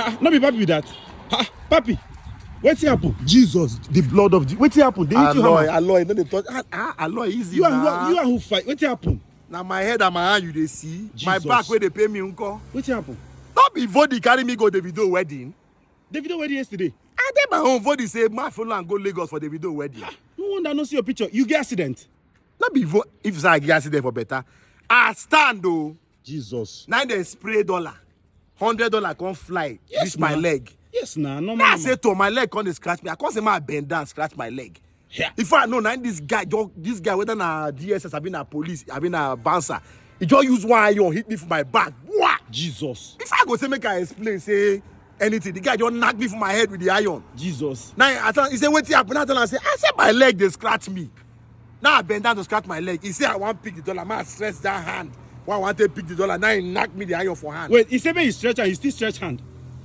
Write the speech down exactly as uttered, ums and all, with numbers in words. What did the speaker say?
Ah, no be papi be that. Ah, papi, wetin happen? Jesus, the blood of the wetin happen? Dey hit you Aloy, hammer. Aloy, no dey touch. Ah, ah, Aloy, easy You and na. who, you and who fight? Wetin happen? Na my head and my hand you dey see. My Jesus. Back wey dey pay me nko. Wetin happen? No be Vodi carry me go Davido wedding. Davido wedding yesterday. I dey my own. Vodi say my follow am go Lagos for Davido wedding. No wonder I no see your picture. You get accident. No be Vo if say I get accident for better. I stand o. Jesus. Na dem spray dollar. Hundred dollar come fly. Yes, Reach my na. Leg. Yes na. No Na I man. Say to my leg come dey scratch me. I come say ma bend down scratch my leg. Yeah. In fact, no, na this guy, just this guy, whether na D S S, abi na police, abi na bouncer, he just use one iron hit me for my back. Wah! Jesus. If I go say make I explain, say anything, the guy just knock me for my head with the iron. Jesus. Now I tell, he say wetin happen? I tell am say I say my leg dey scratch me. Now I bend down to scratch my leg. He say I wan pick the dollar. Man stretch that hand. Why I wan take pick the dollar? Now he knock me the iron for hand. Wait, he say make you stretch hand. You still stretch hand.